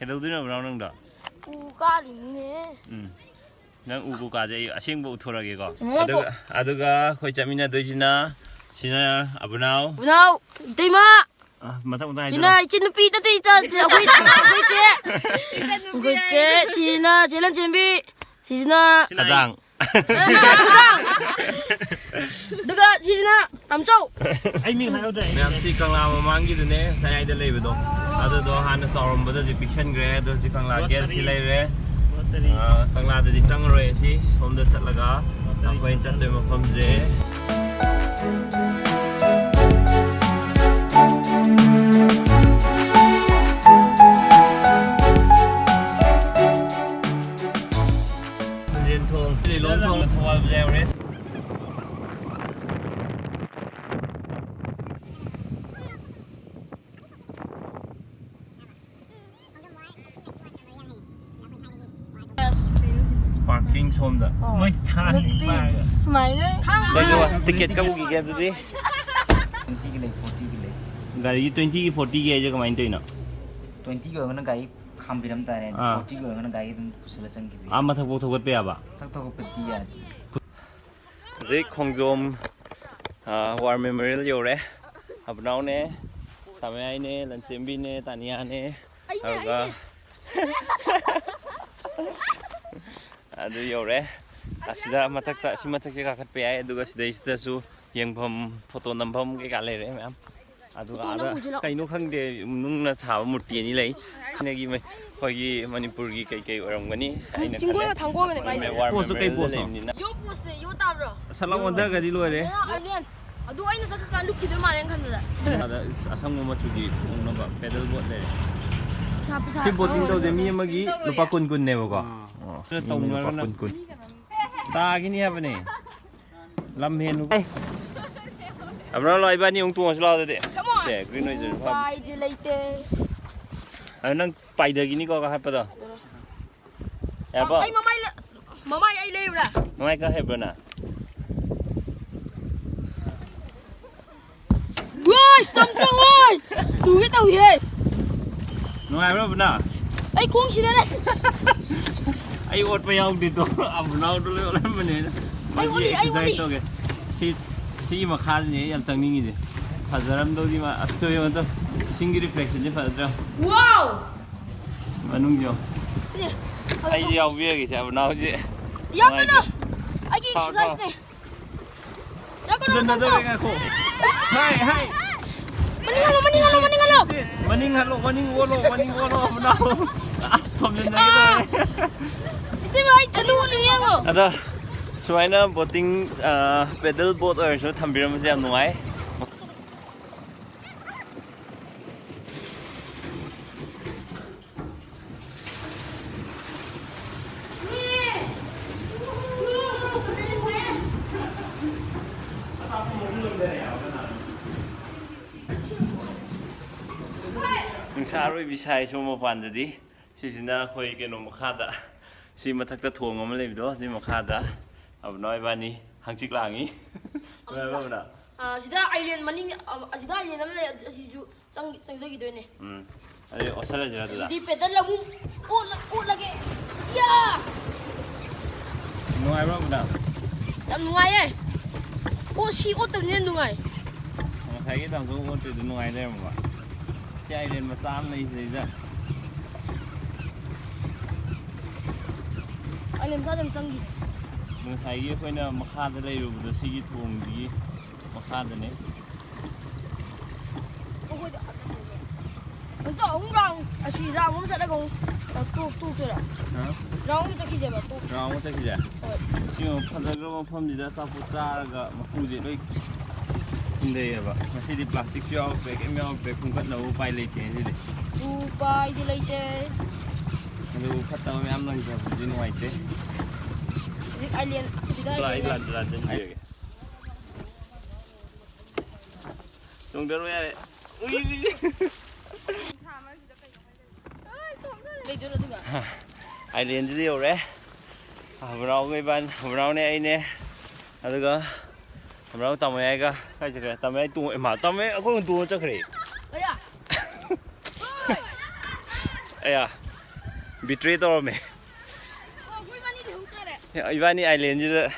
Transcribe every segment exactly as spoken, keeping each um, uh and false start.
ꯀꯩꯗꯧꯗꯣꯏꯅꯣ ꯕ꯭ꯔꯥꯎꯟ ꯅꯪꯗꯣ? ꯎ ꯀꯥꯔꯤꯅꯤꯅꯦ꯫ ꯎꯝ꯫ ꯅꯪ ꯎ ꯀꯣꯀꯥꯁꯦ ꯑꯩ ꯑꯁꯦꯡꯕ ꯎꯠꯊꯣꯔꯛꯑꯒꯦꯀꯣ꯫ ꯃꯉꯣꯟꯗ ꯑꯗꯨꯒ, ꯑꯗꯨꯒ ꯑꯩꯈꯣꯏ ꯆꯠꯃꯤꯟꯅꯗꯣꯏꯁꯤꯅ, ꯁꯤꯅ ꯑꯕꯨꯅꯥꯎ꯫ ꯕꯨꯅꯥꯎ, ꯏꯇꯩꯃ꯫ ꯑ, ꯃꯊꯪ ꯃꯊꯪ ꯁꯤꯅ ꯍꯥꯏꯗꯣꯏꯔꯣ? ꯏꯆꯟ ꯅꯨꯄꯤ ꯅꯠꯇꯦ, ꯏꯆꯥ, ꯑꯩꯈꯣꯏ, ꯑꯩꯈꯣꯏ ꯆꯦ꯫ ꯑꯩꯈꯣꯏ ꯆꯦ, ꯁꯤꯁꯤꯅ ꯆꯦ ꯂꯟꯆꯦꯟꯕꯤ, ꯁꯤꯁꯤꯅ ꯈꯗꯥꯡ꯫ ꯈꯗꯥꯡ꯫ ꯑꯗꯨꯒ ꯁꯤꯁꯤꯅ ꯇꯥꯝꯆꯧ꯫ ꯑꯩ ꯃꯤꯡ ꯍꯥꯏꯍꯧꯗ꯭ꯔꯦ꯫ ꯃꯌꯥꯝꯁꯤ ꯀꯪꯂꯥ ꯃꯃꯥꯡꯒꯤꯗꯨꯅꯦ, ꯁꯌꯥꯏꯗ ꯂꯩꯕꯗꯣ꯫ ꯑꯗꯨꯗꯣ ꯍꯥꯟꯅ ꯆꯥꯎꯔꯝꯕꯗꯣ ꯍꯧꯖꯤꯛ ꯄꯤꯛꯁꯟꯈ꯭ꯔꯦ꯫ ꯑꯗꯣ ꯍꯧꯖꯤꯛ ꯀꯪꯂꯥ ꯒꯦꯠꯁꯤ ꯂꯣꯇꯔꯤ꯫ ꯂꯩꯔꯦ꯫ ꯂꯣꯇꯔꯤ꯫ ꯑ, ꯀꯪꯂꯥꯗꯗꯤ ꯆꯪꯉꯔꯣꯏ ꯑꯁꯤ꯫ ꯁꯣꯝꯗ ꯆꯠꯂꯒ ꯂꯣꯇꯔꯤ ꯑꯩꯈꯣꯏꯅ ꯆꯠꯇꯣꯏ ꯃꯐꯝꯁꯦ꯫ ꯁꯟꯖꯦꯟ ꯊꯣꯡ, ꯂꯤꯂꯣꯡ ꯊꯣꯡ, ꯊꯧꯕꯥꯜ ꯕꯖꯥꯔ ꯌꯧꯔꯦ꯫ ꯄꯥꯔꯀꯤꯡ ꯁꯣꯝꯗ꯫ ꯃꯣꯏ ꯊꯥꯡ ꯅꯨꯄꯤ ꯄꯥꯏꯔꯒ꯫ ꯁꯨꯃꯥꯏꯅ꯫ ꯀꯩꯅꯣ, ꯇꯤꯀꯦꯠ ꯀꯛꯎꯈꯤꯒꯦ ꯑꯗꯨꯗꯤ꯫ Twenty ꯒꯤ ꯂꯩ, forty ꯒꯤ ꯂꯩ꯫ ꯒꯥꯔꯤꯒꯤ twenty ꯒꯤ, forty ꯒꯤ ꯍꯥꯏꯁꯦ ꯀꯃꯥꯏꯅ ꯇꯧꯔꯤꯅꯣ? Twenty ꯒꯤ ꯑꯣꯏꯔꯒꯅ ꯒꯥꯔꯤ ꯈꯥꯝꯕꯤꯔꯝ ꯇꯥꯔꯦ꯫ ꯑꯥ꯫ Forty ꯒꯤ ꯑꯣꯏꯔꯒꯅ ꯒꯥꯔꯤ ꯑꯗꯨꯝ ꯄꯨꯁꯜꯂ ꯆꯪꯈꯤꯕ ꯌꯥꯏ꯫ ꯑꯥ, ꯃꯊꯛ ꯐꯥꯎ ꯊꯧꯒꯠꯄ ꯌꯥꯕ? ꯃꯊꯛ ꯊꯧꯒꯠꯄꯗꯤ ꯌꯥꯗꯦ꯫ ꯍꯧꯖꯤꯛ ꯈꯣꯡꯖꯣꯝ, ꯑ, War Memorial ꯌꯧꯔꯦ꯫ ꯑꯕꯅꯥꯎꯅꯦ, ꯇꯥꯃꯌꯥꯏꯅꯦ, ꯂꯟꯆꯦꯝꯕꯤꯅꯦ, ꯇꯥꯅꯤꯌꯥꯅꯦ, ꯑꯩꯅꯦ, ꯑꯗꯨꯒ ꯑꯩꯅꯦ꯫ ꯑꯗꯨ ꯌꯧꯔꯦ꯫ ꯑꯁꯤꯗ ꯃꯊꯛꯇ, ꯑꯁꯤ ꯃꯊꯛꯁꯦ ꯀꯥꯈꯠꯄ ꯌꯥꯏ꯫ ꯑꯗꯨꯒ ꯁꯤꯗꯩꯁꯤꯗꯁꯨ ꯌꯦꯡꯐꯝ, ꯐꯣꯇꯣ ꯅꯝꯐꯝ ꯀꯩꯀꯥ ꯂꯩꯔꯦ ꯃꯌꯥꯝ꯫ ꯑꯗꯨꯒ ꯐꯣꯇꯣ ꯑꯥꯗ ꯅꯝꯃꯨꯁꯤ ꯂꯥꯎ꯫ ꯀꯩꯅꯣ ꯈꯪꯗꯦ, ꯅꯨꯡꯅ ꯁꯥꯕ ꯃꯨꯔꯇꯤ ꯑꯅꯤ ꯂꯩ꯫ ꯊꯥꯏꯅꯒꯤ ꯃꯩ-, ꯑꯩꯈꯣꯏꯒꯤ ꯃꯅꯤꯄꯨꯔꯒꯤ ꯀꯩꯀꯩ ꯑꯣꯏꯔꯝꯒꯅꯤ ꯍꯥꯏꯅ ꯆꯤꯡꯒꯣꯏꯒ ꯈꯜꯂꯦ꯫ ꯊꯥꯡꯒꯣꯏꯒꯅꯦ ꯃꯥꯏ ꯃꯌꯥꯝ ꯄꯣꯠꯁꯨ ꯀꯩ ꯃꯦꯃꯣꯔꯤꯌꯦꯜꯗ ꯄꯣꯠꯅꯣ? ꯂꯩꯕꯅꯤꯅ꯫ ꯌꯣ ꯄꯣꯠꯁꯦ, ꯌꯣ ꯇꯥꯕ꯭ꯔꯣ? ꯁꯠ ꯂꯥꯎ ꯑꯣꯟꯊꯔꯒꯗꯤ ꯂꯣꯏꯔꯦ꯫ ꯑꯗꯨ ꯑꯩꯅ ꯆꯠꯈ꯭ꯔꯀꯥꯟ ꯂꯨꯞꯈꯤꯗꯣꯏ ꯃꯥꯜꯂꯦꯅ ꯈꯟꯕꯗ꯫ ꯑꯗ ꯑꯁꯪꯕ ꯃꯆꯨꯒꯤ ꯇꯣꯡꯅꯕ ꯄꯦꯗꯜ ꯕꯣꯠ ꯂꯩꯔꯦ꯫ ꯄꯩꯁꯥ, ꯄꯩꯁꯥ ꯁꯤ ꯕꯣꯇꯤꯡ ꯇꯧꯁꯦ, ꯃꯤ ꯑꯃꯒꯤ ꯂꯨꯄꯥ ꯀꯨꯟ ꯀꯨꯟꯅꯦꯕꯀꯣ꯫ ꯑꯥ꯫ ꯑꯣ, ꯁꯤꯗ ꯃꯤ ꯑꯃꯒꯤ ꯂꯨꯄꯥ ꯇꯧꯅꯔꯒꯅ ꯀꯨꯟ ꯀꯨꯟ꯫ ꯇꯥꯈꯤꯅꯤ ꯍꯥꯏꯕꯅꯦ꯫ ꯂꯝ ꯍꯦꯟꯂꯨ꯫ ꯑꯦ꯫ ꯑꯕ꯭ꯔꯥ ꯂꯥꯛꯑꯣ, ꯏꯕꯥꯅꯤ ꯑꯃꯨꯛ ꯇꯣꯡꯉꯁꯤ ꯂꯥꯛꯑꯣ ꯑꯗꯨꯗꯤ꯫ Come on꯫ ꯁꯦ, green ꯑꯣꯏꯖꯔꯁꯨ ꯐꯕ꯫ ꯎꯄꯥꯏꯗꯤ ꯂꯩꯇꯦ꯫ ꯑꯗꯣ ꯅꯪ ꯄꯥꯏꯗꯒꯤꯅꯤꯀꯣ ꯀꯥꯈꯠꯄꯗꯣ꯫ ꯌꯥꯔꯕꯣ? ꯑꯩ ꯃꯃꯥꯏ ꯂ-, ꯃꯃꯥꯏ ꯑꯩ ꯂꯩꯕ꯭ꯔꯥ? ꯃꯃꯥꯏ ꯀꯥ ꯍꯩꯕ꯭ꯔꯣ ꯅꯪ? ꯋꯥꯏ, ꯁꯝ ꯆꯪꯉꯣꯏ! ꯇꯨꯒꯦ ꯇꯧꯏꯍꯦ꯫ ꯅꯨꯡꯉꯥꯏꯕ꯭ꯔꯣ, ꯕꯨꯅꯥ? ꯑꯩ ꯈꯣꯡꯁꯤꯗꯅꯦ꯫ ꯑꯩ ꯑꯣꯠꯄ ꯌꯥꯎꯗꯦꯗꯣ, ꯑꯕꯨꯅꯥꯎꯗꯣ ꯂꯣꯏ ꯑꯣꯠꯂꯝꯕꯅꯦ꯫ ꯑꯩ ꯃꯣꯏꯒꯤ ꯑꯣꯠꯂꯤ, ꯑꯩ exercise ꯑꯣꯠꯂꯤ꯫ ꯇꯧꯒꯦ꯫ ꯁꯤ, ꯁꯤꯒꯤ ꯃꯈꯥꯁꯤꯅꯦ ꯑꯩ ꯌꯥꯝ ꯆꯪꯅꯤꯡꯉꯤꯁꯦ꯫ ꯐꯖꯔꯝꯗꯧꯗꯤ ꯃꯥ-, ꯑꯁ, ꯆꯣꯏ ꯑꯃꯇ, ꯏꯁꯤꯡꯒꯤ reflectionꯁꯦ ꯐꯖꯗ꯭ꯔꯥ? Wow! ꯃꯅꯨꯡꯁꯦ ꯌꯦꯡꯉꯣ꯫ ꯁꯤ, ꯑꯩꯁꯦ ꯌꯥꯎꯕꯤꯔꯒꯦꯁꯦ, ꯑꯕꯨꯅꯥꯎꯁꯦ꯫ ꯌꯥꯎꯒꯅꯨ! ꯅꯨꯡꯉꯥꯏꯇꯦ꯫ ꯑꯩꯒꯤ ꯊꯥꯎ, ꯊꯥꯎ꯫ Exerciseꯅꯦ꯫ ꯌꯥꯎꯒꯅꯨ, ꯅꯠꯇ꯭ꯔꯦ, ꯌꯥꯎꯒꯅꯨ! ꯉꯥꯏꯈꯣ꯫ ꯍꯥꯏ, ꯍꯥꯏ꯫ ꯃꯅꯤꯡ ꯍꯜꯂꯣ, ꯃꯅꯤꯡ ꯍꯜꯂꯣ, ꯃꯅꯤꯡ ꯍꯜꯂꯣ! ꯃꯅꯤꯡ ꯍꯜꯂꯣ, ꯃꯅꯤꯡ ꯑꯣꯜꯂꯣ, ꯃꯅꯤꯡ ꯑꯣꯜꯂꯣ, ꯑꯕꯨꯅꯥꯎ꯫ ꯑꯁ, ꯊꯣꯝꯖꯤꯟꯅꯒꯦ ꯇꯧꯔꯦ꯫ ꯏꯇꯩꯃ, ꯑꯩ ꯊꯥꯗꯣꯛꯑꯅꯨ, ꯌꯦꯡꯉꯣ꯫ ꯑꯗ ꯁꯨꯃꯥꯏꯅ boating, ꯑ, paddle boat ꯑꯣꯏꯔꯁꯨ ꯊꯝꯕꯤꯔꯝꯕꯁꯦ ꯌꯥꯝ ꯅꯨꯡꯉꯥꯏ꯫ ꯅꯨꯡꯁꯥ ꯑꯔꯣꯏꯕꯤ ꯁꯥꯏ ꯁꯣꯝ ꯃꯄꯥꯟꯗꯗꯤ꯫ ꯁꯤꯁꯤꯅ ꯑꯩꯈꯣꯏ ꯀꯩꯅꯣ ꯃꯈꯥꯗ, ꯁꯤ ꯃꯊꯛꯇ ꯊꯣꯡ ꯑꯃ ꯂꯩꯕꯗꯣ, ꯁꯤ ꯃꯈꯥꯗ ꯑꯕꯨꯅꯥꯎ ꯏꯕꯥꯅꯤ ꯍꯪꯆꯤꯠ ꯂꯥꯡꯉꯤ꯫ ꯅꯨꯡꯉꯥꯏꯕ꯭ꯔꯥ, ꯑꯕꯨꯅꯥꯎ? ꯑꯥ, ꯁꯤꯗ island ꯃꯅꯤꯡ, ꯑꯥ, ꯑꯁꯤꯗ island ꯑꯃ ꯂꯩ, ꯑꯗꯨ, ꯑꯁꯤꯁꯨ ꯆꯪ-, ꯆꯪꯖꯈꯤꯗꯣꯏꯅꯦ꯫ ꯎꯝ꯫ ꯑꯗꯨꯗꯤ ꯑꯣꯠꯁꯜꯂꯁꯤꯔꯥ ꯑꯗꯨꯗ? ꯑꯗꯨꯗꯤ paddle ꯑꯃꯨꯛ ꯑꯣꯠꯂ-, ꯑꯣꯠꯂꯒꯦ꯫ ꯌꯥ! ꯅꯨꯡꯉꯥꯏꯕ꯭ꯔꯥ, ꯑꯕꯨꯅꯥꯎ? ꯌꯥꯝ ꯅꯨꯡꯉꯥꯏꯌꯦ꯫ ꯑꯣ, ꯁꯤ ꯑꯣꯠꯇꯕꯅ ꯍꯦꯟꯅ ꯅꯨꯡꯉꯥꯏ꯫ ꯉꯁꯥꯏꯒꯤ ꯇꯥꯡꯖꯧ ꯑꯣꯠꯇ꯭ꯔꯤꯗꯨ ꯅꯨꯡꯉꯥꯏ ꯂꯩꯔꯝꯃꯕ? ꯁꯤ island ꯃꯆꯥ ꯑꯃ ꯂꯩ ꯁꯤꯗꯩꯗ꯫ Island ꯃꯆꯥꯗ ꯑꯗꯨꯝ ꯆꯪꯈꯤꯁꯦ꯫ ꯉꯁꯥꯏꯒꯤ ꯑꯩꯈꯣꯏꯅ ꯃꯈꯥꯗ ꯂꯩꯔꯨꯕꯗꯣ ꯁꯤꯒꯤ ꯊꯣꯡꯁꯤꯒꯤ ꯃꯈꯥꯗꯅꯦ꯫ ꯑꯩꯈꯣꯏꯗ ꯑꯗꯨꯝ ꯂꯩꯕ꯫ ꯅꯪꯁꯨ ꯑꯃꯨꯛ round, ꯑꯁꯤ round ꯑꯃ ꯆꯠꯂꯒ ꯑꯃꯨꯛ, ꯑ, ꯇꯣꯛ-, ꯇꯣꯛꯇꯣꯏꯔꯥ? ꯍꯥ? Round ꯑꯃ ꯆꯠꯈꯤꯁꯦꯕ, ꯇꯣꯛ-, Round ꯑꯃ ꯆꯠꯈꯤꯁꯦ? ꯍꯣꯏ꯫ ꯁꯤ ꯌꯦꯡꯉꯣ, ꯐꯖꯈ꯭ꯔꯕ ꯃꯐꯝꯁꯤꯗ ꯑꯆꯥꯄꯣꯠ ꯆꯥꯔꯒ ꯃꯀꯨꯁꯦ ꯂꯣꯏ ꯍꯨꯟꯗꯩꯌꯦꯕ꯫ ꯉꯁꯤꯗꯤ plasticꯁꯨ ꯌꯥꯎꯔꯛꯇ꯭ꯔꯦ, ꯀꯩꯝ ꯌꯥꯎꯔꯛꯇ꯭ꯔꯦ, ꯈꯣꯝꯀꯠꯅꯕ ꯎꯄꯥꯏ ꯂꯩꯇꯦ ꯉꯁꯤꯗꯤ꯫ ꯎꯄꯥꯏꯗꯤ ꯂꯩꯇꯦ꯫ ꯑꯗꯨꯕꯨ ꯐꯠꯇꯕ ꯃꯌꯥꯝ ꯂꯪꯊꯕꯗꯨꯗꯤ ꯅꯨꯡꯉꯥꯏꯇꯦ꯫ ꯍꯧꯖꯤꯛ island, ꯁꯤꯗ ꯑꯗꯣ ꯑꯩ island ꯂꯥꯟ-, ꯂꯥꯟꯖꯟꯕꯤꯔꯒꯦ꯫ ꯆꯣꯡꯗꯔꯣ ꯌꯥꯔꯦ꯫ ꯎꯏ, ꯎꯏ, ꯎꯏ꯫ ꯂꯩꯗꯣꯏꯔꯣ ꯑꯗꯨꯒ? Islandꯁꯤꯗ ꯌꯧꯔꯦ꯫ ꯑꯕ꯭ꯔꯥꯎꯒ ꯏꯕꯥꯅꯤ, ꯑꯕ꯭ꯔꯥꯎꯅꯦ ꯑꯩꯅꯦ, ꯑꯗꯨꯒ ꯑꯕ꯭ꯔꯥꯎ ꯇꯥꯃꯣꯌꯥꯏꯒ ꯀꯥꯏ ꯆꯠꯈ꯭ꯔꯦ? ꯇꯥꯃꯣꯌꯥꯏ ꯇꯣꯡ-, ꯏꯃꯥ, ꯇꯥꯃꯣꯌꯥꯏ ꯑꯩꯈꯣꯏ ꯇꯣꯡꯉ ꯆꯠꯈ꯭ꯔꯦ꯫ ꯑꯌꯥ! ꯑꯌꯥ! ꯕꯤꯇ꯭ꯔꯦ ꯇꯧꯔꯝꯃꯦ꯫ ꯏꯕꯥꯅꯤ ꯑꯥꯏꯂꯦꯟꯁꯤꯗ,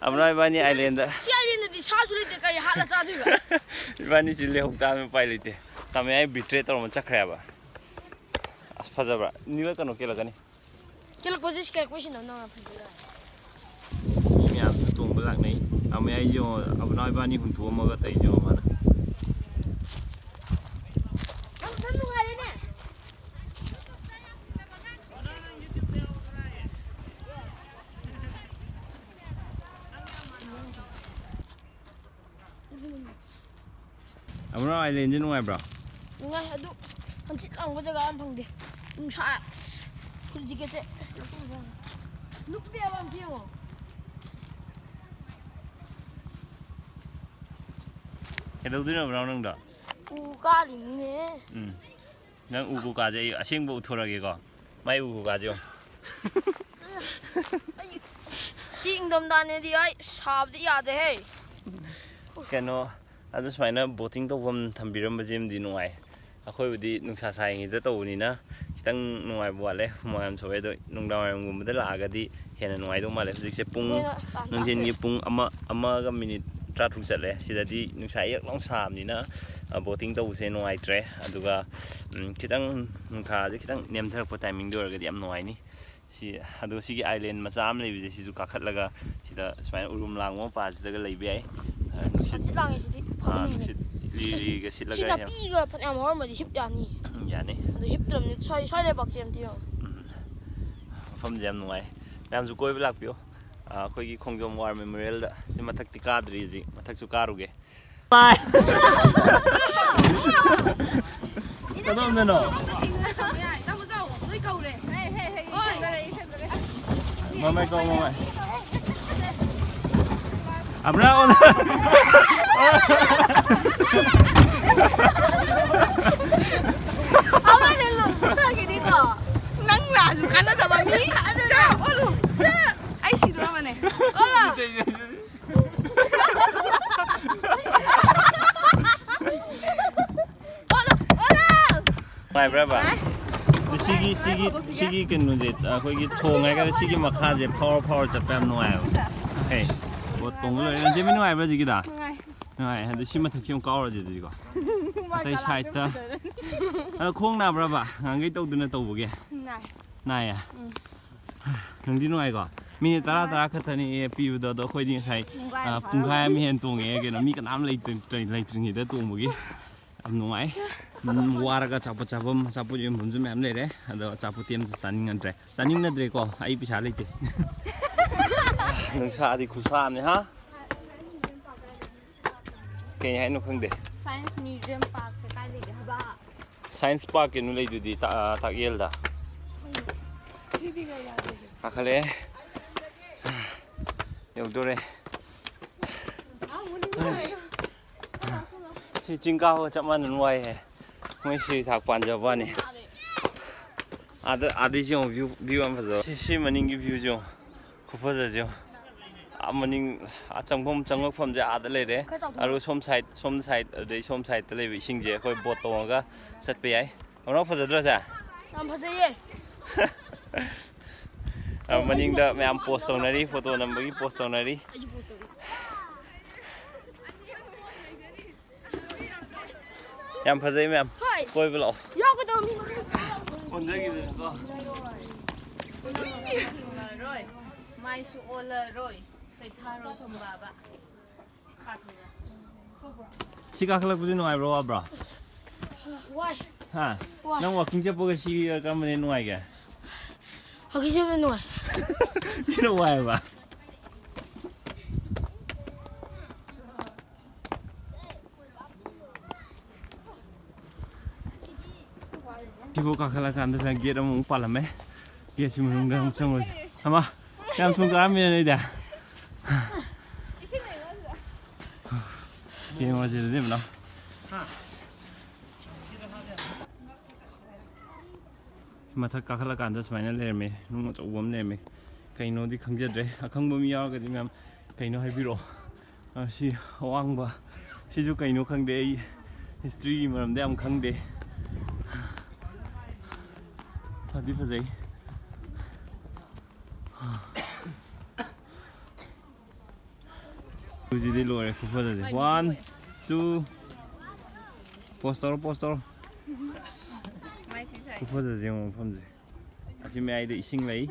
ꯑꯃꯅ ꯏꯕꯥꯅꯤ ꯑꯥꯏꯂꯦꯟꯗ꯫ ꯁꯤ ꯑꯥꯏꯂꯦꯟꯗꯗꯤ ꯁꯥꯁꯨ ꯂꯩꯇꯦ, ꯀꯩ ꯍꯥꯠꯂ ꯆꯥꯗꯣꯏꯕ? ꯏꯕꯥꯅꯤꯁꯤ ꯂꯩꯍꯧ ꯇꯥꯕꯅꯤ, ꯎꯄꯥꯏ ꯂꯩꯇꯦ꯫ ꯇꯥꯃꯣ ꯑꯩ ꯕꯤꯇ꯭ꯔꯦ ꯇꯧꯔꯝꯃ ꯆꯠꯈ꯭ꯔꯦꯕ꯫ ꯑꯁ, ꯐꯖꯕ꯭ꯔꯥ? ꯅꯤꯌꯨ ꯌꯔ ꯀꯩꯅꯣ ꯀꯦꯜꯂꯛꯀꯅꯤ꯫ ꯀꯦꯜꯂꯛꯄꯁꯦ ꯀꯦꯜꯂꯛꯄꯁꯤꯅ ꯅꯪꯅ ꯐꯖꯩ꯫ ꯃꯤ ꯃꯌꯥꯝꯁꯨ ꯇꯣꯡꯕ ꯂꯥꯛꯅꯩ꯫ ꯇꯥꯃꯣ ꯑꯩꯁꯦ ꯌꯦꯡꯉꯣ, ꯑꯕꯨꯅꯥꯎ ꯏꯕꯥꯅꯤ ꯍꯨꯟꯊꯣꯛꯑꯝꯃꯒ ꯇꯧꯔꯤꯁꯦ ꯌꯦꯡꯉꯣ ꯃꯥꯅ꯫ ꯌꯥꯝ ꯅꯨꯡꯉꯥꯏꯔꯦꯅꯦ꯫ ꯑꯃꯨꯔꯥ ꯑꯥꯏꯂꯦꯟꯁꯦ ꯅꯨꯡꯉꯥꯏꯕ꯭ꯔꯣ? ꯅꯨꯡꯉꯥꯏ, ꯑꯗꯨ ꯍꯪꯆꯤꯠ ꯂꯥꯡꯕ ꯖꯒꯥ ꯑꯃ ꯐꯪꯗꯦ꯫ ꯅꯨꯡꯁꯥ ꯐꯨꯜ ꯖꯦꯀꯦꯠꯁꯦ ꯅꯨꯞꯄꯦꯕ ꯑꯝꯇ ꯌꯦꯡꯉꯣ꯫ ꯀꯩꯗꯧꯗꯣꯏꯅꯣ ꯕ꯭ꯔꯥꯎꯟ ꯅꯪꯗꯣ? ꯎ ꯀꯥꯔꯤꯅꯤꯅꯦ꯫ ꯎꯝ꯫ ꯅꯪ ꯎ ꯀꯣꯀꯥꯁꯦ ꯑꯩ ꯑꯁꯦꯡꯕ ꯎꯠꯊꯣꯔꯛꯑꯒꯦꯀꯣ꯫ ꯃꯥꯏ ꯎ ꯀꯣꯀꯥꯁꯦ ꯌꯦꯡꯉꯣ꯫ ꯑꯩ ꯁꯤ ꯏꯪꯊꯝꯊꯥꯅꯦꯗꯤ ꯑꯩ ꯁꯥꯕꯗꯤ ꯌꯥꯗꯦꯍꯦ꯫ ꯀꯩꯅꯣ, ꯑꯗꯨ ꯁꯨꯃꯥꯏꯅ ꯕꯣꯇꯤꯡ ꯇꯧꯐꯝ ꯊꯝꯕꯤꯔꯝꯕꯁꯤꯃꯗꯤ ꯅꯨꯡꯉꯥꯏ꯫ ꯑꯩꯈꯣꯏꯕꯨꯗꯤ ꯅꯨꯡꯁꯥ ꯁꯥꯔꯤꯉꯩꯗ ꯇꯧꯕꯅꯤꯅ ꯈꯤꯇꯪ ꯅꯨꯡꯉꯥꯏꯕ ꯋꯥꯠꯂꯦ, ꯍꯨꯃꯥꯡ ꯌꯥꯝ ꯁꯧꯋꯦ꯫ ꯑꯗꯣ ꯅꯨꯡꯗꯥꯡꯋꯥꯏꯔꯝꯒꯨꯝꯕꯗ ꯂꯥꯛꯑꯒꯗꯤ ꯍꯦꯟꯅ ꯅꯨꯡꯉꯥꯏꯗꯧ ꯃꯥꯜꯂꯦ꯫ ꯍꯧꯖꯤꯛꯁꯦ ꯄꯨꯡ, ꯃꯣꯏꯅ ꯇꯥꯟ ꯅꯨꯡꯊꯤꯟꯒꯤ ꯆꯥꯗꯣꯏꯅꯦ꯫ ꯄꯨꯡ ꯑꯃ, ꯑꯃꯒ ꯃꯤꯅꯤꯠ ꯇꯔꯥ ꯇꯔꯨꯛ ꯆꯠꯂꯦ꯫ ꯁꯤꯗꯗꯤ ꯅꯨꯡꯁꯥ ꯌꯛ ꯂꯥꯎ ꯁꯥꯕꯅꯤꯅ, ꯑ, ꯕꯣꯇꯤꯡ ꯇꯧꯕꯁꯦ ꯅꯨꯡꯉꯥꯏꯇ꯭ꯔꯦ꯫ ꯑꯗꯨꯒ, ꯎꯝ, ꯈꯤꯇꯪ ꯅꯨꯡꯁꯥꯁꯦ ꯈꯤꯇꯪ ꯅꯦꯝꯊꯔꯛꯄ ꯇꯥꯏꯃꯤꯡꯗ ꯑꯣꯏꯔꯒꯗꯤ ꯌꯥꯝ ꯅꯨꯡꯉꯥꯏꯅꯤ꯫ ꯁꯤ, ꯑꯗꯣ ꯁꯤꯒꯤ ꯑꯥꯏꯂꯦꯟ ꯃꯆꯥ ꯑꯃ ꯂꯩꯕꯁꯦ, ꯁꯤꯁꯨ ꯀꯥꯈꯠꯂꯒ ꯁꯤꯗ ꯁꯨꯃꯥꯏꯅ ꯎꯔꯨꯝ ꯂꯥꯡꯕ ꯃꯄꯥꯁꯤꯗꯒ ꯂꯩꯕ ꯌꯥꯏ꯫ ꯑ, ꯅꯨꯡꯁꯤꯠ, ꯍꯪꯆꯤꯠ ꯂꯥꯡꯉꯦ ꯁꯤꯗꯤ꯫ ꯑ, ꯐꯝꯅꯤꯡꯉꯦ꯫ ꯅꯨꯡꯁꯤꯠ ꯂꯤꯔꯤꯒ ꯁꯤ ꯁꯤꯠꯂꯒ ꯌꯥꯝ ꯅꯥꯄꯤꯒ ꯐꯅꯌꯥꯝ ꯍꯧꯔꯝꯃꯗꯤ ꯍꯤꯞ ꯌꯥꯅꯤ꯫ ꯎꯝ, ꯌꯥꯅꯤ꯫ ꯑꯗꯣ ꯍꯤꯞꯇ꯭ꯔꯕꯅꯤ꯫ ꯁ꯭ꯋꯥꯏ, ꯁ꯭ꯋꯥꯏ ꯂꯩꯕꯥꯛꯁꯦ ꯑꯝꯇ ꯌꯦꯡꯉꯣ꯫ ꯎꯝ꯫ ꯃꯐꯝꯁꯦ ꯌꯥꯝ ꯅꯨꯡꯉꯥꯏ꯫ ꯃꯌꯥꯝꯁꯨ ꯀꯣꯏꯕ ꯂꯥꯛꯄꯤꯌꯣ꯫ ꯑ, ꯑꯩꯈꯣꯏꯒꯤ ꯈꯣꯡꯖꯣꯝ ꯋꯥꯔ ꯃꯦꯃꯣꯔꯤꯌꯦꯜꯗ꯫ ꯁꯤ ꯃꯊꯛꯇꯤ ꯀꯥꯗ꯭ꯔꯤ ꯍꯧꯖꯤꯛ꯫ ꯃꯊꯛꯁꯨ ꯀꯥꯔꯨꯒꯦ꯫ ꯀꯗꯣꯝꯗꯅꯣ? ꯃꯃꯥꯏ ꯀꯧ, ꯃꯃꯥꯏ꯫ ꯑꯃꯔꯥ ꯑꯣꯟ-, ꯑꯃꯅ ꯂꯣꯟ ꯊꯥꯒꯤꯅꯤꯀꯣ꯫ ꯅꯪ ꯂꯥꯛꯑꯁꯨ ꯀꯥꯟꯅꯗꯕ ꯃꯤ꯫ ꯆꯥ, ꯑꯣꯜꯂꯨ꯫ ꯆꯥ꯫ ꯑꯩ ꯁꯤꯗꯣꯔꯕꯅꯦ꯫ ꯑꯣꯜꯂꯣ꯫ ꯑꯣꯜꯂꯣ, ꯑꯣꯜꯂꯣ! ꯅꯨꯡꯉꯥꯏꯕ꯭ꯔꯕ? ꯅꯨꯡꯉꯥꯏ꯫ ꯑꯗꯣ ꯁꯤꯒꯤ ꯁꯤꯒꯤ ꯁꯤꯒꯤ ꯀꯩꯅꯣꯁꯦ, ꯑꯩꯈꯣꯏꯒꯤ ꯊꯣꯡ ꯍꯥꯏꯒꯗ꯭ꯔꯥ, ꯁꯤꯒꯤ ꯃꯈꯥꯁꯦ ꯐꯥꯎꯔ ꯐꯥꯎꯔ ꯆꯠꯄ ꯌꯥꯝ ꯅꯨꯡꯉꯥꯏꯕ꯫ ꯍꯦ, ꯕꯣꯠ ꯇꯣꯡꯕ ꯂꯣꯏꯔꯦ꯫ ꯖꯦꯃꯤ, ꯅꯨꯡꯉꯥꯏꯕ꯭ꯔꯥ ꯍꯧꯖꯤꯛꯀꯤꯗ? ꯅꯨꯡꯉꯥꯏ꯫ ꯅꯨꯡꯉꯥꯏ꯫ ꯑꯗꯣ ꯁꯤ ꯃꯊꯛꯁꯤ ꯑꯃꯨꯛ ꯀꯥꯎꯔꯁꯦ ꯑꯗꯨꯗꯤꯀꯣ꯫ ꯑꯇꯩ ꯁꯥꯏꯠꯇ꯫ ꯑꯗꯣ ꯈꯣꯡ ꯅꯥꯕ꯭ꯔꯕ? ꯉꯍꯥꯟꯈꯩ ꯇꯧꯗꯅ ꯇꯧꯕꯒꯤ? ꯅꯥꯏ꯫ ꯅꯥꯏꯌꯦ? ꯎꯝ꯫ ꯅꯨꯡꯗꯤ ꯅꯨꯡꯉꯥꯏꯀꯣ? ꯃꯤꯅꯤꯠ ꯇꯔꯥ ꯇꯔꯥ ꯈꯛꯇꯅꯤ ꯄꯤꯕꯗꯣ, ꯑꯗꯣ ꯑꯩꯈꯣꯏꯗꯤ ꯉꯁꯥꯏ, ꯄꯨꯡꯈꯥꯏ ꯑ, ꯐꯥꯔꯝꯃꯦ꯫ ꯄꯨꯡꯈꯥꯏ ꯑꯃ ꯍꯦꯟꯅ ꯇꯣꯡꯉꯛꯑꯦ ꯀꯩꯅꯣ, ꯃꯤ ꯀꯅꯥꯝ ꯂꯩꯇ꯭ꯔꯤ-, ꯂꯩꯇ꯭ꯔꯤꯉꯩꯗ ꯇꯣꯡꯕꯒꯤ꯫ ꯌꯥꯝ ꯅꯨꯡꯉꯥꯏ꯫ ꯎꯝ, ꯋꯥꯔꯒ ꯑꯆꯥꯄꯣꯠ ꯆꯥꯐꯝ, ꯑꯆꯥꯄꯣꯠ ꯌꯣꯟꯐꯝꯁꯨ ꯃꯌꯥꯝ ꯂꯩꯔꯦ꯫ ꯑꯗꯣ ꯑꯆꯥꯄꯣꯠꯇꯤ ꯑꯝꯇ ꯆꯥꯅꯤꯡꯉꯗ꯭ꯔꯦ꯫ ꯆꯥꯅꯤꯡꯅꯗ꯭ꯔꯦꯀꯣ, ꯑꯩ ꯄꯩꯁꯥ ꯂꯩꯇꯦ꯫ ꯅꯨꯡꯁꯥꯗꯤ ꯈꯨꯠꯁꯥ ꯑꯃꯅꯤ, ꯍꯥ? ꯀꯩ ꯍꯥꯏꯅꯣ ꯈꯪꯗꯦ꯫ Science Museum Park ꯁꯦ ꯀꯥꯏ ꯂꯩꯒꯦ ꯍꯥꯏꯕ? Science Park ꯀꯩꯅꯣ ꯂꯩꯗꯨꯗꯤ, ꯇꯥ-, ꯇꯥꯛꯌꯦꯜꯗ꯫ ꯁꯤꯗꯤ ꯀꯩ ꯌꯥꯗꯣꯏꯅꯣ? ꯀꯥꯈꯠꯂꯛꯑꯦ꯫ ꯌꯧꯗꯣꯔꯦ꯫ ꯑꯥ, ꯃꯨꯅꯤꯡ ꯂꯣꯏꯔꯦ꯫ ꯁꯤ ꯆꯤꯡ ꯀꯥꯕꯒ ꯆꯞ ꯃꯥꯟꯅꯅ ꯋꯥꯏꯍꯦ꯫ ꯃꯣꯏ ꯁꯤꯔꯤ ꯊꯥꯛ ꯄꯥꯟꯖꯕ ꯋꯥꯅꯤ꯫ ꯑꯥꯗ, ꯑꯥꯗꯩꯁꯤ ꯌꯦꯡꯉꯣ, view, view ꯌꯥꯝ ꯐꯖꯕ꯫ ꯁꯤ, ꯁꯤ ꯃꯅꯤꯡꯒꯤ view ꯁꯤ ꯌꯦꯡꯉꯣ꯫ ꯈꯨꯐꯖꯁꯦ ꯌꯦꯡꯉꯣ꯫ ꯑꯥ ꯃꯅꯤꯡ, ꯑꯥ ꯆꯪꯐꯝ, ꯆꯪꯉꯛꯐꯝꯁꯦ ꯑꯥꯗ ꯂꯩꯔꯦ꯫ ꯈꯔ ꯆꯥꯎꯊꯣꯛ꯫ ꯑꯗꯨꯒ ꯁꯣꯝ side, ꯁꯣꯝ side, ꯑꯗꯩ ꯁꯣꯝ sideꯇ ꯂꯩꯕ ꯏꯁꯤꯡꯁꯦ ꯑꯩꯈꯣꯏ boat ꯇꯣꯡꯉꯒ ꯆꯠꯄ ꯌꯥꯏ꯫ ꯑꯃꯨꯔꯛ ꯐꯖꯗ꯭ꯔꯣ ꯁꯦ? ꯌꯥꯝ ꯐꯖꯩꯌꯦ꯫ ꯑꯥ ꯃꯅꯤꯡꯗ ꯃꯌꯥꯝ pose ꯇꯧꯅꯔꯤ, photo ꯅꯝꯕꯒꯤ pose ꯇꯧꯅꯔꯤ꯫ ꯑꯩꯁꯨ pose ꯇꯧꯒꯦ꯫ ꯌꯥꯝ ꯐꯖꯩ ꯃꯌꯥꯝ꯫ ꯍꯣꯏ꯫ ꯀꯣꯏꯕ ꯂꯥꯛꯑꯣ꯫ ꯌꯥꯎꯒꯗꯧꯅꯤ꯫ ꯑꯣꯟꯊꯈꯤꯗꯅꯀꯣ꯫ ꯃꯥꯏꯁꯨ ꯑꯣꯜꯂꯔꯣꯏ꯫ ꯆꯩꯊꯥꯔꯣ ꯊꯝꯕꯥꯕ꯫ ꯁꯤ ꯀꯥꯈꯠꯂꯛꯄꯁꯦ ꯅꯨꯡꯉꯥꯏꯕ꯭ꯔꯣ, ꯋꯥꯕ꯭ꯔꯣ? ꯋꯥꯏ꯫ ꯍꯥ? ꯋꯥꯏ꯫ ꯅꯪ walking ꯆꯠꯄꯒ ꯁꯤꯒ ꯀꯔꯝꯕꯅ ꯍꯦꯟꯅ ꯅꯨꯡꯉꯥꯏꯒꯦ? Walking ꯆꯠꯄꯅ ꯅꯨꯡꯉꯥꯏ꯫ ꯁꯤꯅ ꯋꯥꯏꯕ? ꯁꯤꯕꯨ ꯀꯥꯈꯠꯂꯀꯥꯟꯗ gate ꯑꯃꯃꯨꯛ ꯄꯥꯜꯂꯝꯃꯦ꯫ Gateꯁꯤ ꯃꯅꯨꯡꯗ ꯑꯃꯨꯛ ꯆꯪꯉꯨꯁꯤ꯫ ꯑꯃ, ꯌꯥꯝ ꯊꯨꯅ ꯀꯥꯔꯝꯃꯤꯅ ꯅꯣꯏꯗꯤ꯫ ꯌꯦꯡꯉꯨꯔꯁꯤ ꯑꯗꯨꯗꯤ ꯃꯅꯥꯎ꯫ ꯃꯊꯛ ꯀꯥꯈꯠꯂꯀꯥꯟꯗ ꯁꯨꯃꯥꯏꯅ ꯂꯩꯔꯝꯃꯦ, ꯅꯨꯡ ꯑꯆꯧꯕ ꯑꯃ ꯂꯩꯔꯝꯃꯦ꯫ ꯀꯩꯅꯣꯗꯤ ꯈꯪꯖꯗ꯭ꯔꯦ, ꯑꯈꯪꯕ ꯃꯤ ꯌꯥꯎꯔꯒꯗꯤ ꯃꯌꯥꯝ ꯀꯩꯅꯣ ꯍꯥꯏꯕꯤꯔꯛꯑꯣ꯫ ꯑ, ꯁꯤ ꯑꯋꯥꯡꯕ, ꯁꯤꯁꯨ ꯀꯩꯅꯣ ꯈꯪꯗꯦ, ꯑꯩ historyꯒꯤ ꯃꯔꯝꯗ ꯌꯥꯝ ꯈꯪꯗꯦ꯫ ꯑꯗꯨꯗꯤ ꯐꯖꯩ꯫ ꯍꯧꯖꯤꯛꯇꯤ ꯂꯣꯏꯔꯦ ꯈꯨꯐꯖꯁꯦ꯫ One, two, post ꯇꯧꯔꯣ, post ꯇꯧꯔꯣ꯫ ꯈꯨꯐꯖꯁꯦ ꯌꯦꯡꯉꯣ ꯃꯐꯝꯁꯦ꯫ ꯑꯁꯤ ꯃꯌꯥꯏꯗ ꯏꯁꯤꯡ ꯂꯩ꯫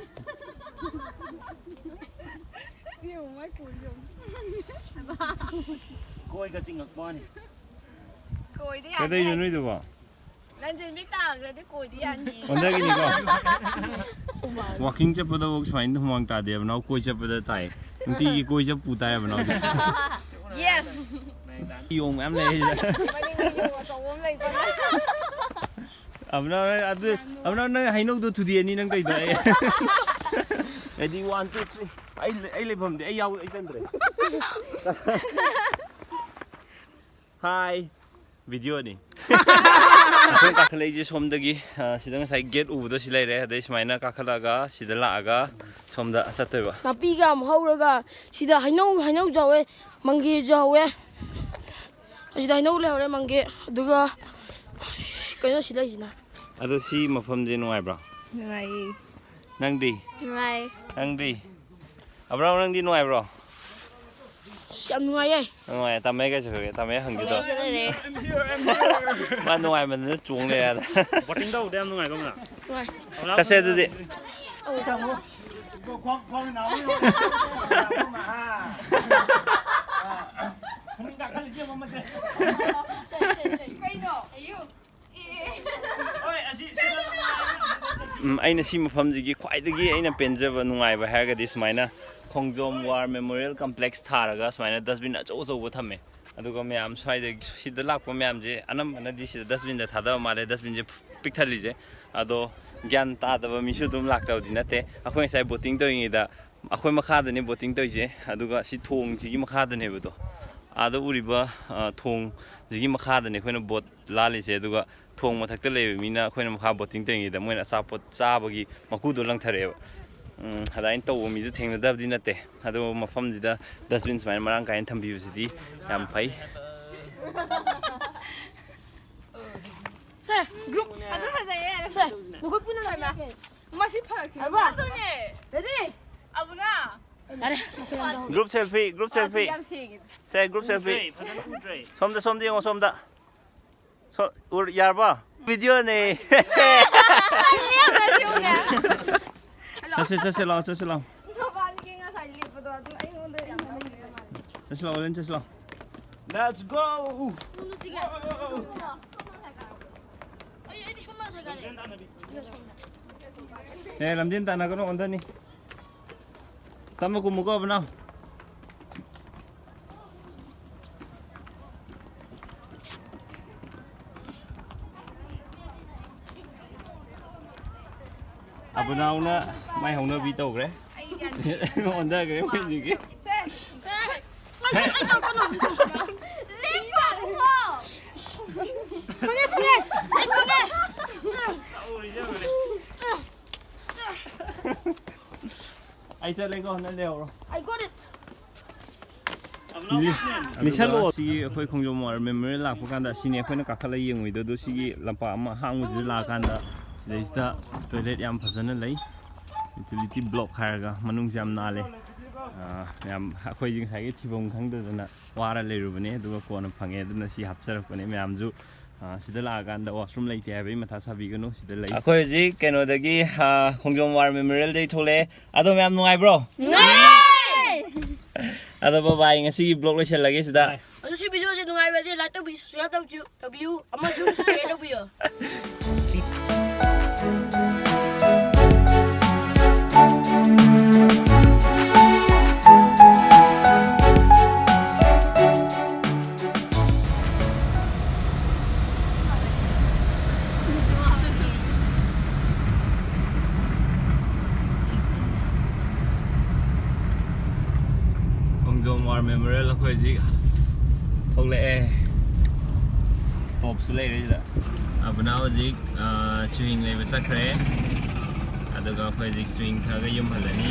ꯀꯣꯏꯒ ꯆꯤꯡꯉꯛꯄ ꯋꯥꯅꯤ꯫ ꯀꯣꯏꯗ ꯌꯥꯅꯤ꯫ ꯀꯩꯗꯧꯔꯤꯅꯣ ꯅꯣꯏꯗꯨꯕꯣ? ꯂꯟꯖꯦꯟꯕꯤ ꯇꯥꯈ꯭ꯔꯗꯤ ꯀꯣꯏꯗ ꯌꯥꯅꯤ꯫ ꯑꯣꯟꯊꯒꯤꯅꯤꯀꯣ꯫ Walking ꯆꯠꯄꯗꯐꯥꯎ ꯁꯨꯃꯥꯏꯅ ꯍꯨꯃꯥꯡ ꯇꯥꯗꯦꯕ ꯅꯥꯎ, ꯀꯣꯏ ꯆꯠꯄꯗ ꯇꯥꯏ꯫ ꯅꯨꯡꯇꯤꯒꯤ ꯀꯣꯏ ꯆꯠꯄ ꯄꯨ ꯇꯥꯏꯕ ꯅꯥꯎ꯫ Yes꯫ ꯌꯣꯡ ꯃꯌꯥꯝ ꯂꯩ ꯁꯤꯗ꯫ ꯃꯅꯤꯡꯗ ꯌꯣꯡ ꯑꯆꯧꯕ ꯑꯃ ꯂꯩꯕꯅꯦ꯫ ꯑꯃꯅ ꯑꯗꯨ, ꯑꯃꯅ ꯅꯪ ꯍꯩꯅꯧꯗꯣ ꯊꯨꯗꯦꯛꯑꯅꯤ ꯅꯪ ꯇꯧꯔꯤꯗꯣ ꯑꯩ꯫ Ready, one, two, three꯫ ꯑꯩ, ꯑꯩ ꯂꯩꯐꯝꯗꯤ ꯑꯩ ꯌꯥꯎ-, ꯑꯩ ꯆꯪꯗ꯭ꯔꯦ꯫ Hi꯫ Video ꯅꯤ꯫ ꯑꯩꯈꯣꯏ ꯀꯥꯈꯠꯂꯛꯏꯁꯦ ꯁꯣꯝꯗꯒꯤ, ꯑ, ꯁꯤꯗ ꯉꯁꯥꯏ gate ꯎꯕꯗꯣ ꯁꯤ ꯂꯩꯔꯦ꯫ ꯑꯗꯩ ꯁꯨꯃꯥꯏꯅ ꯀꯥꯈꯠꯂꯛꯑꯒ ꯁꯤꯗ ꯂꯥꯛꯑꯒ ꯁꯣꯝꯗ ꯆꯠꯇꯣꯏꯕ꯫ ꯅꯥꯄꯤꯒ ꯌꯥꯝ ꯍꯧꯔꯒ ꯁꯤꯗ ꯍꯩꯅꯧ, ꯍꯩꯅꯧꯁꯨ ꯍꯧꯋꯦ, ꯃꯪꯒꯦꯁꯨ ꯍꯧꯋꯦ꯫ ꯑꯁꯤꯗ ꯍꯩꯅꯧ ꯂꯩꯍꯧꯔꯦ, ꯃꯪꯒꯦ꯫ ꯑꯗꯨꯒ ꯀꯩꯅꯣ ꯁꯤ ꯂꯩꯁꯤꯅ꯫ ꯑꯗꯣ ꯁꯤ ꯃꯐꯝꯁꯦ ꯅꯨꯡꯉꯥꯏꯕ꯭ꯔꯣ? ꯅꯨꯡꯉꯥꯏꯌꯦ꯫ ꯅꯪꯗꯤ? ꯅꯨꯡꯉꯥꯏ꯫ ꯅꯪꯗꯤ? ꯑꯕ꯭ꯔꯥꯝ, ꯅꯪꯗꯤ ꯅꯨꯡꯉꯥꯏꯕ꯭ꯔꯣ? ꯑꯁ, ꯌꯥꯝ ꯅꯨꯡꯉꯥꯏꯌꯦ꯫ ꯅꯨꯡꯉꯥꯏꯌꯦ꯫ ꯇꯥꯃꯣ ꯀꯩꯁꯨ ꯈꯪꯉꯦ? ꯇꯥꯃꯣ ꯍꯪꯒꯦ ꯇꯧ꯫ ꯂꯩꯔꯦ꯫ ꯃꯥ ꯅꯨꯡꯉꯥꯏꯃꯟꯗꯅ ꯆꯣꯡ ꯂꯩꯔꯦ ꯑꯥꯗ꯫ Boating ꯇꯧꯕꯗ ꯌꯥꯝ ꯅꯨꯡꯉꯥꯏꯕ ꯑꯃꯅ꯫ ꯅꯨꯡꯉꯥꯏ꯫ ꯆꯠꯁꯦ ꯑꯗꯨꯗꯤ꯫ ꯈꯣꯡ, ꯈꯣꯡ ꯅꯥꯎ꯫ ꯈꯣꯡ ꯀꯥꯈꯠꯂꯤꯁꯦ ꯃꯃꯜꯁꯦ꯫ ꯀꯩꯅꯣ? ꯑꯌꯨꯛ? ꯎꯝ, ꯑꯩꯅ ꯁꯤ ꯃꯐꯝꯁꯤꯒꯤ ꯈ꯭ꯋꯥꯏꯗꯒꯤ ꯑꯩꯅ ꯄꯦꯟꯖꯕ, ꯅꯨꯡꯉꯥꯏꯕ ꯍꯥꯏꯔꯒꯗꯤ ꯁꯨꯃꯥꯏꯅ ꯈꯣꯡꯖꯣꯝ War Memorial Complex ꯊꯥꯔꯒ ꯁꯨꯃꯥꯏꯅ dustbin ꯑꯆꯧ ꯑꯆꯧꯕ ꯊꯝꯃꯦ꯫ ꯑꯗꯨꯒ ꯃꯌꯥꯝ ꯁ꯭ꯋꯥꯏꯗ, ꯁꯤꯗ ꯂꯥꯛꯄ ꯃꯌꯥꯝꯁꯦ ꯑꯅꯝꯕꯅꯗꯤ ꯁꯤꯗ dustbinꯗ ꯊꯥꯗꯕ ꯃꯥꯜꯂꯦ, dustbinꯁꯦ ꯄꯤꯛ ꯊꯜꯂꯤꯁꯦ꯫ ꯑꯗꯣ ꯒ꯭ꯌꯥꯟ ꯇꯥꯗꯕ ꯃꯤꯁꯨ ꯑꯗꯨꯝ ꯂꯥꯛꯇꯕꯗꯤ ꯅꯠꯇꯦ꯫ ꯑꯩꯈꯣꯏ ꯉꯁꯥꯏ boating ꯇꯧꯔꯤꯉꯩꯗ ꯑꯩꯈꯣꯏ ꯃꯈꯥꯗꯅꯤ boating ꯇꯧꯔꯤꯁꯦ, ꯑꯗꯨꯒ ꯁꯤ ꯊꯣꯡꯁꯤꯒꯤ ꯃꯈꯥꯗꯅꯦꯕꯗꯣ꯫ ꯑꯥꯗ ꯎꯔꯤꯕ, ꯑ, ꯊꯣꯡꯁꯤꯒꯤ ꯃꯈꯥꯗꯅꯤ ꯑꯩꯈꯣꯏꯅ boat ꯂꯥꯜꯂꯤꯁꯦ꯫ ꯑꯗꯨꯒ ꯊꯣꯡ ꯃꯊꯛꯇ ꯂꯩꯕ ꯃꯤꯅ ꯑꯩꯈꯣꯏꯅ ꯃꯈꯥ boating ꯇꯧꯔꯤꯉꯩꯗ ꯃꯣꯏꯅ ꯑꯆꯥꯄꯣꯠ ꯆꯥꯕꯒꯤ ꯃꯀꯨꯗꯣ ꯂꯪꯊꯔꯛꯑꯦꯕ꯫ ꯎꯝ, ꯑꯗꯨꯃꯥꯏꯅ ꯇꯧꯕ ꯃꯤꯁꯨ ꯊꯦꯡꯅꯗꯕꯗꯤ ꯅꯠꯇꯦ꯫ ꯑꯗꯨꯕꯨ ꯃꯐꯝꯁꯤꯗ dustbin ꯁꯨꯃꯥꯏꯅ ꯃꯔꯥꯡ ꯀꯥꯏꯅ ꯊꯝꯕꯤꯕꯁꯤꯗꯤ ꯌꯥꯝ ꯐꯩ꯫ ꯁꯦ, group꯫ ꯑꯗꯨ ꯐꯖꯩꯌꯦ꯫ ꯁꯦ, ꯅꯈꯣꯏ ꯄꯨꯟꯅ ꯂꯥꯏ ꯃꯁꯤ ꯐꯔꯛꯁꯤ ꯑꯗꯨꯅꯦ꯫ Ready? ꯑꯕꯨꯅ꯫ ꯌꯥꯔꯦ꯫ Group selfie, group selfie. ꯌꯥꯝ ꯁꯦꯡꯉꯦ꯫ ꯁꯦ, group selfie. ꯎꯗ꯭ꯔꯦ, ꯐꯖꯅ ꯎꯗ꯭ꯔꯦ꯫ ꯁꯣꯝꯗ, ꯁꯣꯝꯗ ꯌꯦꯡꯉꯣ, ꯁꯣꯝꯗ꯫ ꯁꯣ-, ꯎꯔ-, ꯌꯥꯔꯕꯣ? Video ꯅꯦ꯫ ꯆꯠꯁꯦ, ꯆꯠꯁꯦ, ꯂꯥꯛꯑꯣ, ꯆꯠꯁꯦ, ꯂꯥꯛꯑꯣ꯫ ꯃꯕꯥꯅꯤꯒꯤ ꯉꯁꯥꯏ ꯂꯦꯞꯄꯗꯣ ꯑꯗꯨꯝ ꯑꯩꯉꯣꯟꯗ ꯌꯥꯝ ꯂꯧꯔꯤꯕ ꯃꯥꯜꯂꯦ꯫ ꯆꯠꯁꯤ ꯂꯥꯛꯑꯣ, ꯂꯦꯟ ꯆꯠꯁꯤ ꯂꯥꯛꯑꯣ꯫ Let's go! ꯑꯩ, ꯑꯩꯗꯤ ꯁꯣꯝꯗ ꯉꯁꯥꯏ ꯀꯥꯔꯦ꯫ ꯑꯦ, ꯂꯝꯖꯦꯟ ꯇꯥꯟꯅꯒꯅꯨ, ꯑꯣꯟꯊꯅꯤ꯫ ꯇꯞꯅ ꯀꯨꯝꯃꯨꯀꯣ, ꯑꯕꯅꯥꯎ꯫ ꯑꯕꯅꯥꯎꯅ ꯃꯥꯏ ꯍꯧꯅꯕꯤ ꯇꯧꯈ꯭ꯔꯦ꯫ ꯑꯣꯟꯊꯈ꯭ꯔꯦ ꯃꯣꯏꯁꯤꯒꯤ꯫ ꯐꯪꯉꯦ, ꯐꯪꯉꯦ꯫ ꯑꯩ ꯐꯪꯉꯦ꯫ ꯑꯩ ꯆꯠꯂꯦꯀꯣ, ꯅꯪ ꯂꯩꯍꯧꯔꯣ꯫ I got it. ꯅꯤꯁꯜꯂꯣ꯫ ꯁꯤꯒꯤ ꯑꯩꯈꯣꯏ ꯈꯣꯡꯖꯣꯝ ꯋꯥꯔ ꯃꯦꯃꯣꯔꯤꯌꯦꯜ ꯂꯥꯛꯄ ꯀꯥꯟꯗ ꯑꯁꯤꯅꯤ ꯑꯩꯈꯣꯏꯅ ꯀꯥꯈꯠꯂꯒ ꯌꯦꯡꯉꯨꯏꯗꯣ꯫ ꯑꯗꯣ ꯁꯤꯒꯤ ꯂꯝꯄꯥꯛ ꯑꯃ ꯑꯍꯥꯡꯕꯁꯤꯗ ꯂꯥꯛꯑꯀꯥꯟꯗ ꯁꯤꯗꯩꯁꯤꯗ toilet ꯌꯥꯝ ꯐꯖꯅ ꯂꯩ꯫ Utility block ꯍꯥꯏꯔꯒ ꯃꯅꯨꯡꯁꯦ ꯌꯥꯝ ꯅꯥꯜꯂꯦ꯫ ꯑꯥ, ꯃꯌꯥꯝ ꯑꯩꯈꯣꯏꯁꯦ ꯉꯁꯥꯏꯒꯤ ꯊꯤꯐꯝ ꯈꯪꯗꯗꯅ ꯋꯥꯔ ꯂꯩꯔꯨꯕꯅꯦ, ꯑꯗꯨꯒ ꯀꯣꯟꯅ ꯐꯪꯉꯦ꯫ ꯑꯗꯨꯅ ꯁꯤ ꯍꯥꯞꯆꯔꯛꯄꯅꯦ꯫ ꯃꯌꯥꯝꯁꯨ, ꯑꯥ, ꯁꯤꯗ ꯂꯥꯛꯑꯀꯥꯟꯗ washroom ꯂꯩꯇꯦ ꯍꯥꯏꯕꯒꯤ ꯃꯊꯥ ꯁꯥꯕꯤꯒꯅꯨ, ꯁꯤꯗ ꯂꯩ꯫ ꯑꯩꯈꯣꯏ ꯍꯧꯖꯤꯛ ꯀꯩꯅꯣꯗꯒꯤ, ꯑꯥ, ꯈꯣꯡꯖꯣꯝ ꯋꯥꯔ ꯃꯦꯃꯣꯔꯤꯌꯦꯜꯗꯒꯤ ꯊꯣꯛꯂꯛꯑꯦ꯫ ꯑꯗꯣ ꯃꯌꯥꯝ ꯅꯨꯡꯉꯥꯏꯕ꯭ꯔꯣ? ꯅꯨꯡꯉꯥꯏ! ꯑꯗꯣ bye bye, ꯉꯁꯤꯒꯤ vlog ꯂꯣꯏꯁꯤꯜꯂꯒꯦ ꯁꯤꯗ꯫ ꯑꯗꯨ ꯁꯤ video ꯁꯦ ꯅꯨꯡꯉꯥꯏꯕꯗꯤ like ꯇꯧꯕꯤꯌꯨ, subscribe ꯇꯧꯕꯤꯌꯨ, ꯇꯧꯕꯤꯌꯨ ꯑꯃꯁꯨꯡ share ꯇꯧꯕꯤꯌꯨ꯫ ꯈꯣꯡꯖꯣꯝ ꯋꯥꯔ ꯃꯦꯃꯣꯔꯤꯌꯦꯜ ꯑꯩꯈꯣꯏ ꯍꯧꯖꯤꯛ ꯊꯣꯛꯂꯛꯑꯦ꯫ Top ꯁꯨ ꯂꯩꯔꯦ ꯁꯤꯗ꯫ ꯑꯕꯨꯅ ꯍꯧꯖꯤꯛ, ꯑ, ꯆꯨꯍꯤꯡ ꯂꯩꯕ ꯆꯠꯈ꯭ꯔꯦ꯫ ꯑꯗꯨꯒ ꯑꯩꯈꯣꯏ ꯍꯧꯖꯤꯛ ꯆꯨꯍꯤꯡ ꯊꯛꯑꯒ ꯌꯨꯝ ꯍꯜꯂꯅꯤ꯫